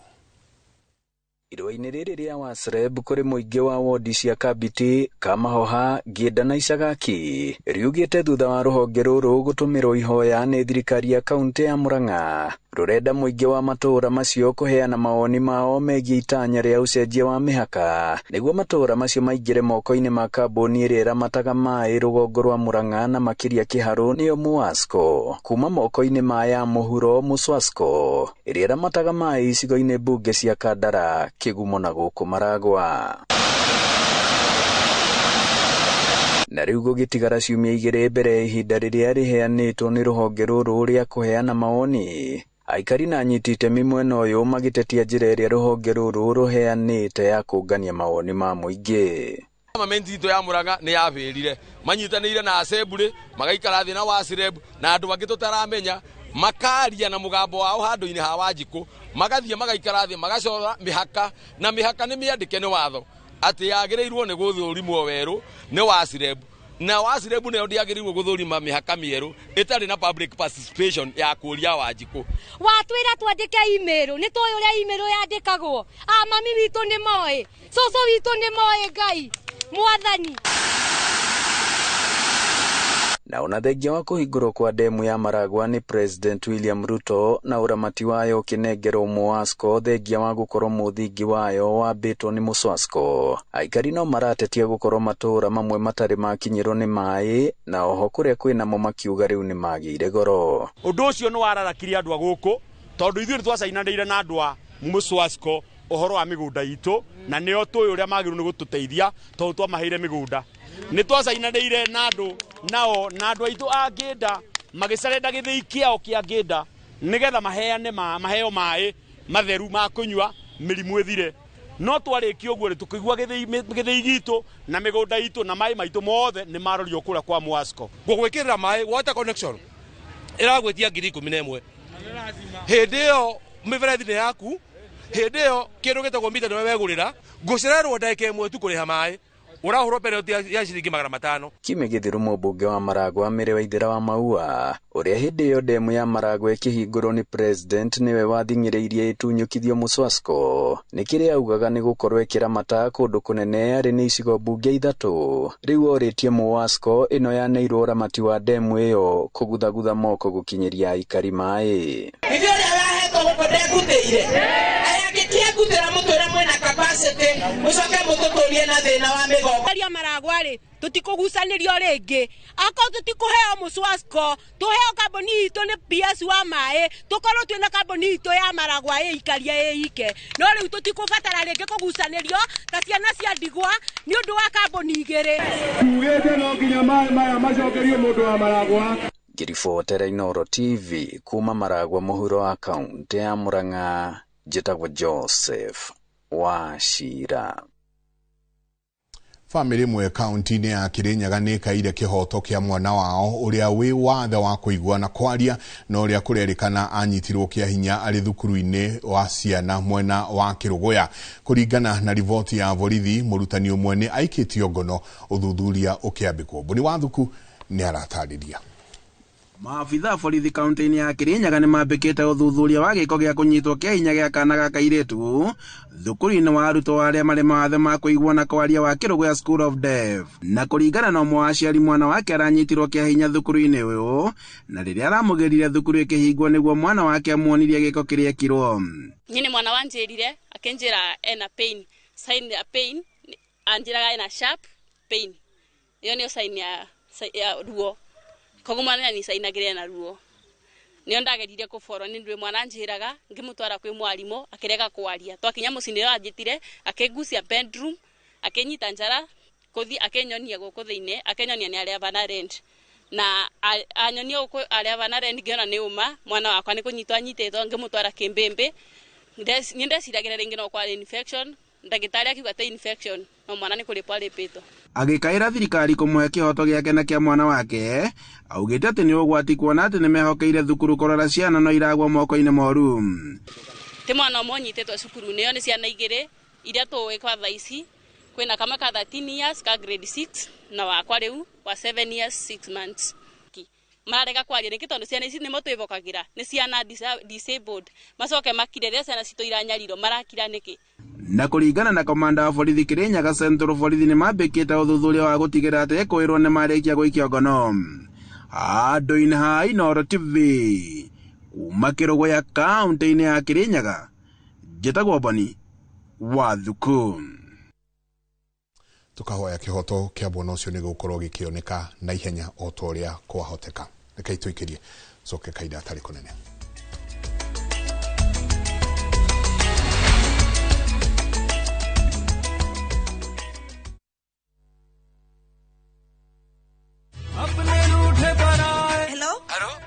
Irũa-inĩ rĩrĩ rĩa WASREB kũrĩ mũingĩ wa wodi cia Kabiti, Kamahoha, Ngĩnda na Icagaki riugĩte thutha wa rũhonge rũrũ gũtũmĩrwo ihoya nĩ thirikari ya kaunti ya Murang'a rũrenda mũingĩ wa matũũra macio kũheana mawoni mao megiĩ itanya rĩa ũcenjia wa mĩhaka nĩguo matũũra macio maingĩre moko-inĩ ma kambuni ĩrĩa ĩramataga maĩ rũgongo rwa Murang'a na makĩria Kĩharũ nĩyo MUWASCO kuma moko-inĩ ma ya mũhuro MUSWASCO ĩrĩa ĩramataga maĩ icigo-inĩ mbunge cia Kandara, Kĩgumo na gũkũ Maragwa. Na rĩu gũgĩtigara ciumia 2 mbere ya ihinda rĩrĩa rĩheanĩtwo nĩ rũhonge rũrũ rĩa kũheana mawoni, aikari na anyiti itemi mwena ũyũ magĩtetia njĩra ĩrĩa rũhonge rũrũ rũheanĩte ya kũngania mawoni ma mũingĩ. Government itũ ya Murang'a nĩ yabĩrire manyitanĩire na assembly magaikara thĩ na WASREB na andũ angĩ tũtaramenya makaria na mũgambo wao handũ-inĩ ha Wanjikũ magathiĩ magaikara thĩ magacora mĩhaka na mĩhaka nĩ mĩandĩke nĩ watho atĩ yagĩrĩirwo nĩ gũthũrimwo werũ nĩ WASREB na WASREB nayo ndĩagĩrĩirwo gũthũrima mĩhaka mĩerũ ĩtarĩ na public participation ya kũria Wanjikũ. Watwĩra twandĩke email nĩ tũĩ ũrĩa email yandĩkagwo, a mami witũ nĩ moĩ, cũcũ witũ nĩ moĩ, Ngai mwathani. Na ona thengia wa kũhingũrwo kwa demu ya Maragua nĩ President William Ruto na ũramati wayo ũkĩnengerwo Muasco thengia wa gũkorwo mũthingi wayo wambĩtwo nĩ Muswasco. Aikari no maratetia gũkorwo matũũra mamwe matarĩ makinyĩrwo nĩ maĩ na oho kũrĩa kwĩnamo makiuga rĩu nĩ magĩire goro. Ũndũ ũcio nĩ wararakirie andũ a gũkũ tondũ ithuĩ nĩ twacainanĩire na andũ a Muswasco ũhoro wa mĩgũnda itũ na nĩo tũĩ ũrĩa magĩrĩirwo nĩ gũtũteithia tondũ twamaheire mĩgũnda. Nĩ twacainanĩire na andũ nao na andũ aitũ a Ngĩnda magĩcarenda gĩthĩi kĩao kĩa Ngĩnda nĩgetha maheane maheo maĩ matheru ma kũnyua mĩrimũ ĩthire. No twarĩkia ũguo rĩ tũkĩigua gĩthĩi gitũ na mĩgũnda itũ na maĩ maitũ mothe nĩ marorio kũrĩa kwa Muasco. Gũgwĩkĩrĩra maĩ water connection ĩragwĩtia 11,000 hĩndĩ ĩyo mĩberethi nĩ yaku, hĩndĩ ĩyo kĩndũ gĩtagwo mita nĩwe wegũrĩra, ngũcererwo ndagĩka ĩmwe tu kũrĩha maĩ ũrahũrwo penalty ya ciringi 500. Kiumia gĩthiru mũmbunge wa Maragua Mary Waithera wa Maua ũrĩa hĩndĩ ĩyo demu ya Maragua ĩkĩhingũrwo nĩ President nĩwe wathing'ĩrĩirie ĩtunyũkithio Muswasco nĩ kĩrĩa augaga nĩ gũkorwo ĩkĩramata kũndũ kũnene arĩ nĩ icigo mbunge 3. Rĩu orĩtie Muasco ĩno yaneirwo ũramati wa demu ĩyo kũguthagutha moko gũkinyĩria aikari maĩ. Ithuĩ ũrĩa wahetwo gũkũ ndengutĩire angĩkĩengutĩra mũtwĩre mwĩna capacity mũcoke mũtũtũrie na thĩna wa mĩgongo. Aria Maragua rĩ tũtikũgucanĩrio rĩngĩ, akorwo tũtikũheo Muswasco tũheo kambuni itũ nĩ PS wa maĩ, tũkorwo twĩna kambuni itũ ya Maragua ĩikarie ĩike, no rĩu tũtikũbatara rĩngĩ kũgucanĩrio ta ciana cia ndigwa nĩ ũndũ wa kambuni 2. Tugĩte no nginya maĩ maya macokerio mũndũ wa Maragua. Ngĩribotera Inooro TV kuma Maragua mũhuro wa kaũntĩ ya Murang'a, njĩtagwo Joseph Wachira. Famĩlĩ ĩmwe kaunti-inĩ ya Kirinyaga nĩ ĩkaire kĩhoto kĩa mwana wao ũrĩa wĩ wathe wa kũigua na kwaria na ũrĩa kũrerĩkana anyitirwo kĩa hinya arĩ thukuru-inĩ wa ciana mwena wa Kĩrũgũya. Kũringana na riboti ya borithi, mũrutani ũmwe nĩ aikĩtio ngono ũthuthuria ũkĩambĩkwo. Mbũni wa Thuku nĩ aratarĩria. Maabitha a borithi kaunti-inĩ ya Kirinyaga nĩ mambĩkĩte ũthuthuria wa gĩko gĩa kũnyitwo kĩa hinya gĩa kana ga kairĩtu thukuru-inĩ wa arutwo arĩa marĩ mawathe ma kũigua na kwaria wa Kĩrũgũya School of Deaf. Na kũringana na ũmwe wa aciari, mwana wake aranyitirwo kĩa hinya thukuru-inĩ ũyũ, na rĩrĩa aramũgĩrire thukuru ĩkĩhingwo nĩguo mwana wake amuonirie gĩko kĩrĩa ekirwo. Niĩ nĩ mwana wanjĩrire akĩnjĩra ena pain, sign ya pain, anjĩraga ena sharp pain, ĩyo nĩyo sign ya ruo. Koguo mwana nĩacainagĩre na ruo. Nĩo ndagerire kũborwo nĩ ndũĩ mwana anjĩraga ngĩmũtwara kwĩ mwarimũ akĩrega kwaria. Twakinya mũciĩ nĩyo anjĩtire akĩngucia bedroom akĩnyita njara kũthiĩ akĩnyonia gũkũ thĩinĩ akĩnyonia nĩ arĩa bana rent. Na anyonia gũkũ arĩa bana rent ngĩona nĩ ũma mwana wakwa nĩ kũnyitwo anyitĩtwo ngĩmũtwara kĩmbĩmbĩ. Nĩ ndeciragĩra rĩngĩ no kwarĩ infection, ndagĩtarĩ akiuga ti infection no mwana nĩ kũrĩpwo arĩpĩtwo. Agĩkaĩra thirikari kũmũhe kĩhoto gĩake na kĩa mwana wake, augĩte atĩ nĩ ũgwati kuona atĩ nĩmehokeire thukuru kũrora ciana no iragwa moko-inĩ moru. Ti mwana ũmwe ũnyitĩtwo cukuru-inĩ ĩyo, nĩ ciana 2 iria tũĩ kwa thaa ici. Kwĩna kamwe ka 13 years ka grade 6 na wakwa rĩu wa 7 years 6 months. Mararega kwaria nĩkĩ? Tondũ ciana ici nĩmo twĩbokagĩra nĩ ciana disabled, macoke makire rĩrĩa ciana citũ iranyarirwo marakira nĩkĩ? Na kũringana na komanda wa borithi Kirinyaga Central, borithi nĩ mambĩkĩte ũthuthuria wa gũtigĩrĩra atĩ ekũĩrwo nĩ marĩkia gũikio ngono. Handũ-inĩ ha Inooro TV kuma Kĩrũgũya kaũntĩ-inĩ ya Kirinyaga, njĩtagwo Boni wa Thuku. Tukahoya kĩhoto kĩa mwana ũcio nĩ gũkorwo gĩkĩoneka na ihenya o ta ũrĩa kwahoteka. Reke itũikĩrie coke kaida atarĩ kũnene. Hello?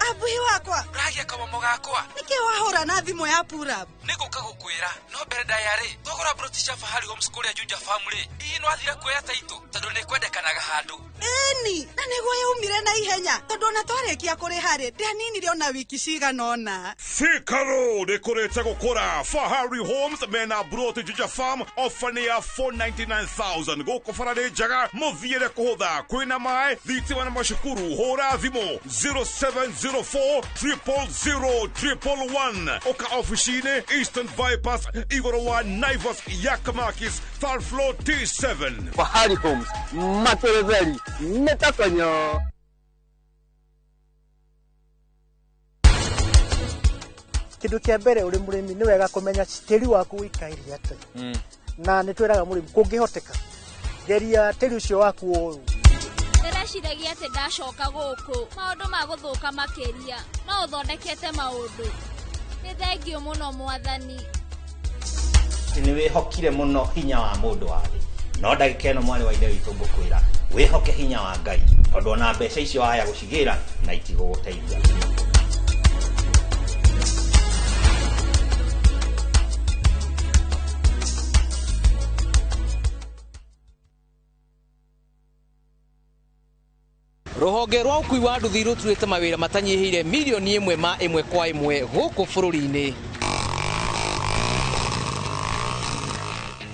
Abuhi wakwa. Ũragia kamomo gakwa. Nĩkĩ wahũra na thimũ ya Purab? Nĩgũka gũkwĩra no mbere ndaya-rĩ, twagũra broti cia Fahari Homes kũrĩa Juja Farm rĩ, hihi nĩwathire kuoya taitũ tondũ nĩkwendekanaga handũ. Ĩni, na nĩguo yaumire na ihenya tondũ ona twarĩkia kũrĩha rĩ, ndianinire ona wiki cigana ũna. Thika Road ĩkũrĩte gũkũra. Fahari Homes mena broti Juja Farm ofa nĩ ya 499,000 gũkũ bara nĩ njega mũthiĩre kũhũtha kwĩna maĩ thitima na macukuru. Hũra thimũ 0704 000 111 ũka ofici-inĩ Eastern Bypass igũrũ wa Naivas Yakamakis third floor T7. Fahari Homes materetheri mĩtakonyo. Kĩndũ kĩa mbere ũrĩ mũrĩmi nĩ wega kũmenya tĩri waku ũikaire atĩa. Na nĩ twĩraga mũrĩmi kũngĩhoteka geria tĩri ũcio waku ũyũ. Ndĩreciragia atĩ ndacoka gũkũ maũndũ magũthũka makĩria, no ũthondekete maũndũ. Nĩ thengiũ mũno mwathani. Nĩ wĩhokire mũno hinya wa mũndũ wa thĩ, no ndagĩka ĩno mwarĩ wa ithe witũ ngũkwĩra wĩhoke hinya wa Ngai, tondũ ona mbeca icio waya gũcigĩra na itigũgũteithia. Rũhonge rwa ũkui wa nduthi rũturĩte mawĩra matanyihĩire milioni 1 ma 1 kwa 1 gũkũ bũrũri-inĩ.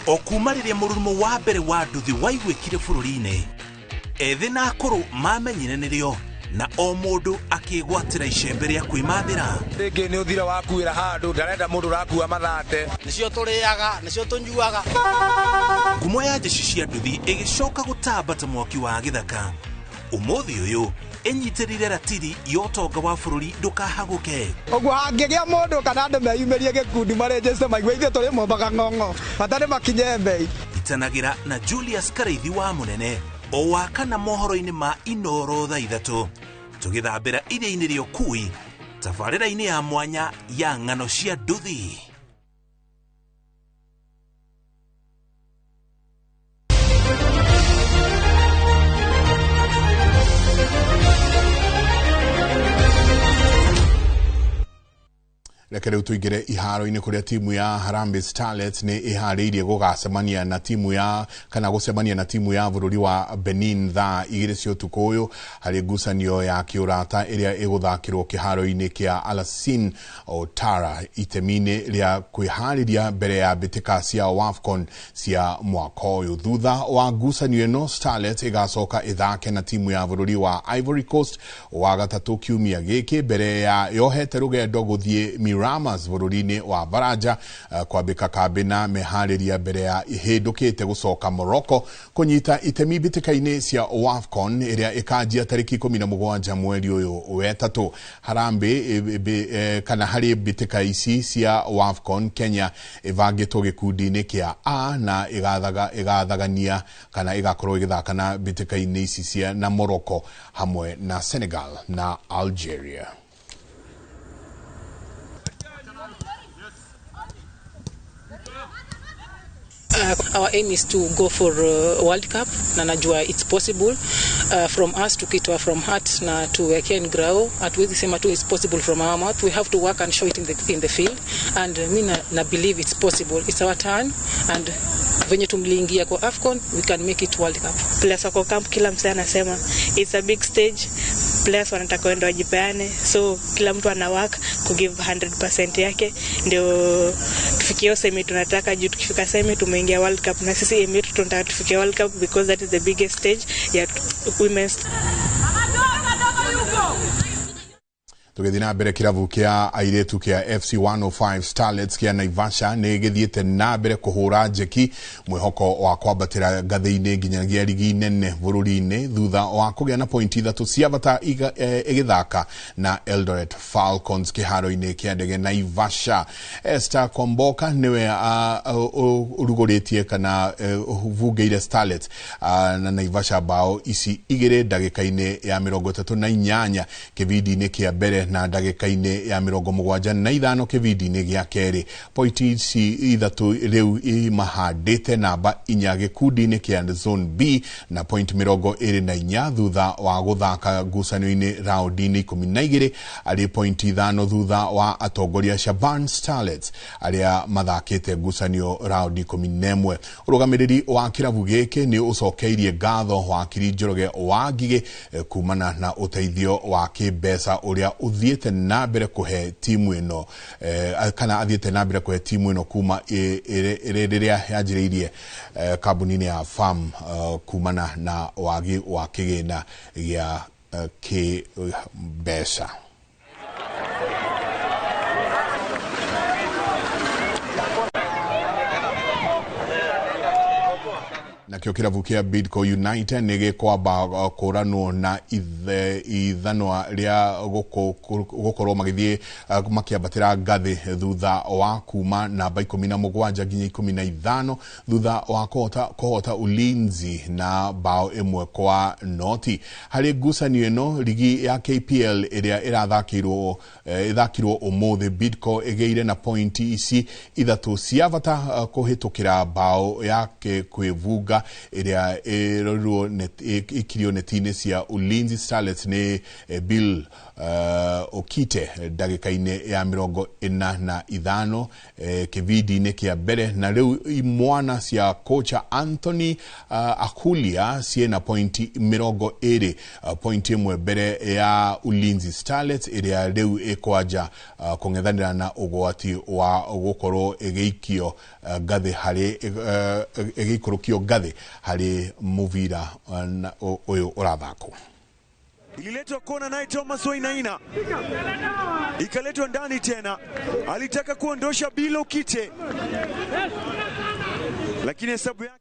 O kuma rĩrĩa mũrurumo wa mbere wa nduthi waiguĩkire bũrũri-inĩ, ethĩ na akũrũ mamenyire nĩrĩo, na o mũndũ akĩgwatĩra icembe rĩa kwĩmathĩra. Rĩngĩ nĩ ũthira wakuĩra handũ, ndarenda mũndũ ũrakua mathate. Nĩcio tũrĩaga, nĩcio tũnyuaga. Ngumo ya jeshi cia nduthi ĩgĩcoka gũtamba ta mwaki wa gĩthaka. Ũmũthĩ ũyũ ĩnyitĩrĩire ratiri ya ũtonga wa bũrũri ndũkahagũke. Ũguo hangĩgĩa mũndũ kana andũ meyumĩrie gĩkundi marĩnjĩte maigue ithuĩ tũrĩ mombaga ng'ong'o, bata nĩ makinye mbei. Itanagĩra na Julius Karaithi wa Mũnene o wa kana mohoro-inĩ ma Inoro thaa 3 tũgĩthambĩra iria-inĩ rĩa ũkui tabarĩra-inĩ ya mwanya ya ng'ano cia nduthi. Reke rĩu tũingĩre iharo-inĩ kũrĩa timu ya Harambee Starlets nĩ ĩharĩirie gũgacemania na timu ya kana gũcemania na timu ya bũrũri wa Benin thaa 2 cia ũtukũ ũyũ harĩ ngucanio ya kĩũrata ĩrĩa ĩgũthakĩrwo kĩharo-inĩ kĩa Alassane Ouattara itemi-inĩ rĩa kwĩharĩria mbere ya mbĩtĩka cia WAFCON cia mwaka ũyũ. Thutha wa ngucanio ĩno, Starlets ĩgacoka ĩthake na timu ya bũrũri wa Ivory Coast wa gatatũ kiumia gĩkĩ mbere ya yohete rũgendo gũthiĩ Miramas bũrũri-inĩ wa Baranja kwambĩka kambĩ na meharĩria mbere ya ĩhĩndũkĩte gũcoka Morocco kũnyita itemi mbĩtĩka-inĩ cia WAFCON ĩrĩa ĩkanjia tarĩki 17 mweri ũyũ wetatũ. Harambee kana harĩ mbĩtĩka ici cia WAFCON, Kenya ĩbangĩtwo gĩkundi-inĩ kĩa A na ĩgathagania kana ĩgakorwo ĩgĩthaka na mbĩtĩka-inĩ ici cia na Morocco hamwe na Senegal na Algeria. Our aim is to go for World Cup na najua it's possible from us tukitoa from heart na tuweke in ground. Hatuwezi sema tu it's possible from our mouth, we have to work and show it in the field, and mi na believe it's possible. It's our turn, and venye tumliingia kwa AFCON we can make it World Cup. Players wako camp, kila msee anasema it's a big stage, players wanataka waende wajipeane, so kila mtu ana work ku give 100% yake ndio tufikie semi tunataka. Juu tukifika semi tumeingia World Cup, na sisi aim yetu tunataka tufike World Cup because that is the biggest stage ya women's. Tũgĩthiĩ na mbere, kĩrabu kĩa airĩtu kĩa FC 105 Starlets kĩa Naivasha nĩ gĩthiĩte na mbere kũhũra njeki mwĩhoko wa kwambatĩra ngathĩ-inĩ nginyagia rigi nene bũrũri-inĩ thutha wa kũgĩa na pointi 3 cia bata ĩgĩthaka na Eldoret Falcons kĩharo-inĩ kĩa ndege Naivasha. Esther Kwamboka nĩwe ũrugũrĩtie kana ũbungĩire Starlets na Naivasha bao ici 2 ndagĩka-inĩ ya 38 kĩbindi-inĩ kĩa mbere na ndagĩka-inĩ ya 75 kĩbindi-inĩ gĩa kerĩ. Pointi ici 3 rĩu imahandĩte namba 4 gĩkundi-inĩ kĩa Zone B na point 24 thutha wa gũthaka ngucanio-inĩ raundi-inĩ 12, arĩ pointi 5 thutha wa atongoria Shaban Starlets arĩa mathakĩte ngucanio raundi 11. Ũrũgamĩrĩri wa kĩrabu gĩkĩ nĩ ũcokeirie ngatho wakiri Njoroge wa Ngigĩ kumana na ũteithio wa kĩmbeca ũrĩa ũthiĩte na mbere kũhe timu ĩno kana athiĩte na mbere kũhe timu ĩno kuma rĩrĩa yanjĩrĩirie kambuni-inĩ ya FAM kumana na wagi wa kĩgĩna gĩa kĩmbeca. Nakĩo kĩrabu kĩa Bidco United nĩ gĩkwamba kũranwo na ithanwa rĩa gũkorwo magĩthiĩ makĩambatĩra ngathĩ thutha wa kuma namba 17 nginya 15 thutha wa kũhota Ulinzi na bao 1-0. Harĩ ngucanio ĩno ligi ya KPL ĩrĩa ĩrathakĩirwo ĩthakirwo ũmũthĩ, Bidco ĩgĩire na pointi ici 3 cia bata kũhĩtũkĩra bao yake kwĩbunga ĩrĩa ĩrorirwo ikirio neti-inĩ cia Ulinzi Starlets nĩ Bill Okite ndagĩka-inĩ ya 45 kĩbindi-inĩ kĩa mbere. Na rĩu imwana cia kocha Anthony Akulia ciĩna pointi 20, pointi 1 mbere ya Ulinzi Starlets ĩrĩa rĩu ĩkwanja kũng'ethanĩra na ũgwati wa gũkorwo ĩgĩikio ngathĩ harĩ ĩgĩikũrũkio ngathĩ harĩ mũbira ũyũ ũrathakwo. Ililetwa kona naye Thomas Wainaina, ikaletwa ndani tena, alitaka kuondosha Bilo Okite lakini hesabu yake.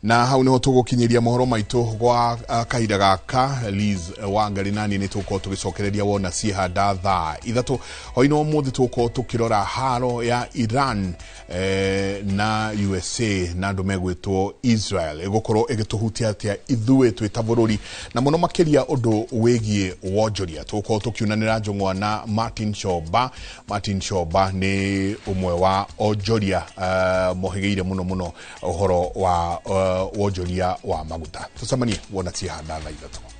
Na hau niho tugukinyiria mohoro maitu gwa kahinda gaka. Liz Wangari nani ni tugukorwo tugicokereria wona ciehanda thaa 3 hoino umuthi tugukorwo tukirora haro ya Iran na USA na andu megwitwo Israel igukorwo igituhutia atia ithuĩ twĩ ta bũrũri, na mũno makĩria ũndũ wĩgiĩ wonjoria. Tugukorwo tukiunanĩra njũng'wa na Martin Shoba. Martin Shoba nĩ ũmwe wa onjoria mohĩgĩire mũno mũno ũhoro wa wonjoria wa maguta. Tucemanie wona ciehanda thaa 3.